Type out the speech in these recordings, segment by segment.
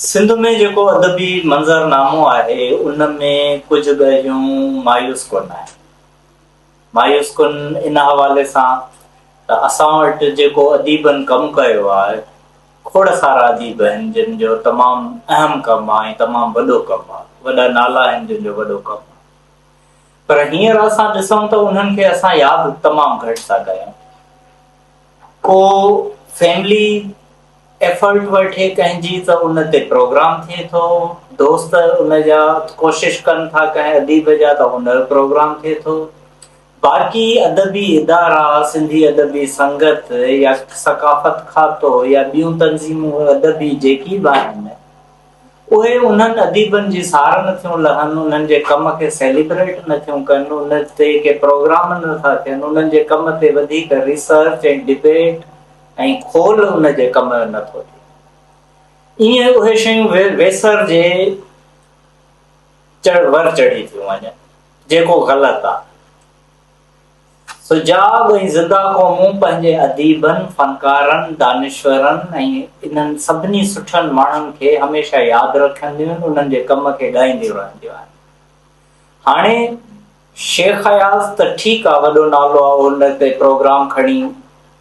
سنڌ ۾ جيڪو ادبي منظرنامو آهي ان ۾ ڪجهه ڳالهيون مايوس ڪن آهن. مايوس ڪن ان حوالي سان ته اسان وٽ جيڪو اديبن ڪم ڪيو آهي، کوڙ سارا اديب آهن جن جو تمام اهم ڪم آهي ۽ تمام وڏو ڪم آهي، وڏا نالا آهن جن جو وڏو ڪم آهي. پر هينئر اسان ڏسون ته انهن کي اسان ياد تمام گهٽ ٿا ڪيون. ڪو فيملي ايفرٽ وٺي ڪنهن جي ته ان تي پروگرام ٿئي ٿو، دوست ان جا ڪوشش ڪن ٿا ڪنهن اديب جا ته ان جو پروگرام ٿئي ٿو. باقي ادبي ادارا، سنڌي ادبي سنگت يا ثقافت کاتو يا ٻيون تنظيمون ادبي جيڪي به آهن، اهي انهن اديبن جي سار نه ٿيون لهن، انهن جي ڪم کي سيليبريٽ نه ٿيون ڪن، ان تي ڪي پروگرام نه ٿا ٿين، انهن جي ڪم تي وڌيڪ ريسرچ ۽ ڊبيٽ ۽ کول ان جي ڪم جو نه ٿو ٿئي. ايئن اهي شيون ويسر جي ور چڙهي ٿيون وڃن، جيڪو غلط آهي. سجاڳ ۽ زنده قومون پنهنجي اديبن، فنڪارن، دانشورن ۽ انهن سڀني سٺن ماڻهن کي هميشه ياد رکنديون آهن، انهن جي ڪم کي ڳائينديون رهنديون آهن. هاڻي شيخ اياز ته ٺيڪ آ وڏو نالو آ ان تي پروگرام کڻي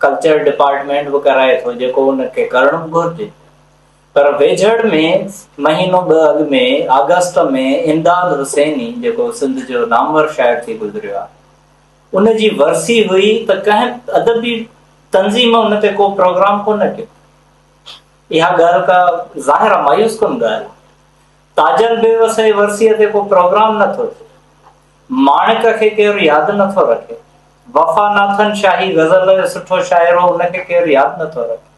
ڪلچر ڊپارٽمينٽ به ڪرائي ٿو جيڪو ان کي ڪرڻ به گهرجي پر ويجهڙ ۾ مهينو ٻه اڳ ۾ آگسٽ ۾ امداد حسيني جيڪو سنڌ جو نامور شاعر ٿي گذريو آهي ان جي ورسي هئي ته ڪنهن ادبي تنظيم ان تي ڪو پروگرام ڪونه ڪيو. اها ڳالهه ڪا ظاهر آهي مايوس ڪن ڳالهه آهي. تاجل بيوس جي ورسيء تي ڪو پروگرام نه ٿو ٿئي. ماڻڪ کي ڪير ياد نه ٿو رکي. وفا ناٿن شاهي غزل جو سٺو شاعر هو ان کي ڪير ياد نه ٿو رکي.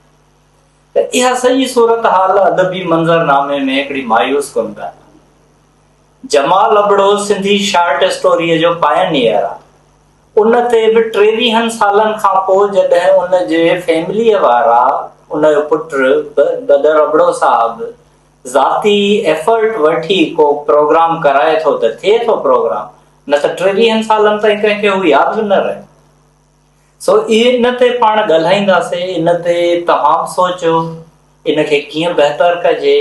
ته اها سڄي صورتحال ادبي منظرنامي ۾ هڪڙي مايوس ڪن ڳالهه آهي. جمال ابڙو سنڌي شارٽ اسٽوريء جو پائنيئر آ. ان تي به ٽيويهن سالن کان پوء جڏهن ان جي فيمليء وارا ان جو پٽ بدر ابڙو صاحب ذاتي ايفرٽ وٺي ڪو پروگرام ڪرائي ٿو ته ٿئي ٿو پروگرام نه ته ٽيويهن سالن تائين ڪنهن کي هو ياد به نه رهيو. سو ان تي پاڻ ڳالهائينداسين، ان تي توهان به سوچيو، ان کي ڪيئن بهتر ڪجي،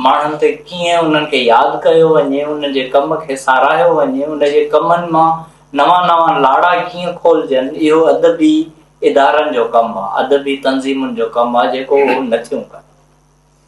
ماڻهن تي ڪيئن انهن کي ياد ڪيو وڃي، انهن جي ڪم کي ساراهيو وڃي، ان جي ڪمن مان نوان نوان لاڙا ڪيئن کولجن، اهو ادبي ادارن جو ڪم آ، ادبي تنظيمن جو ڪم آ، جيڪو هو نه ٿيون ڪن.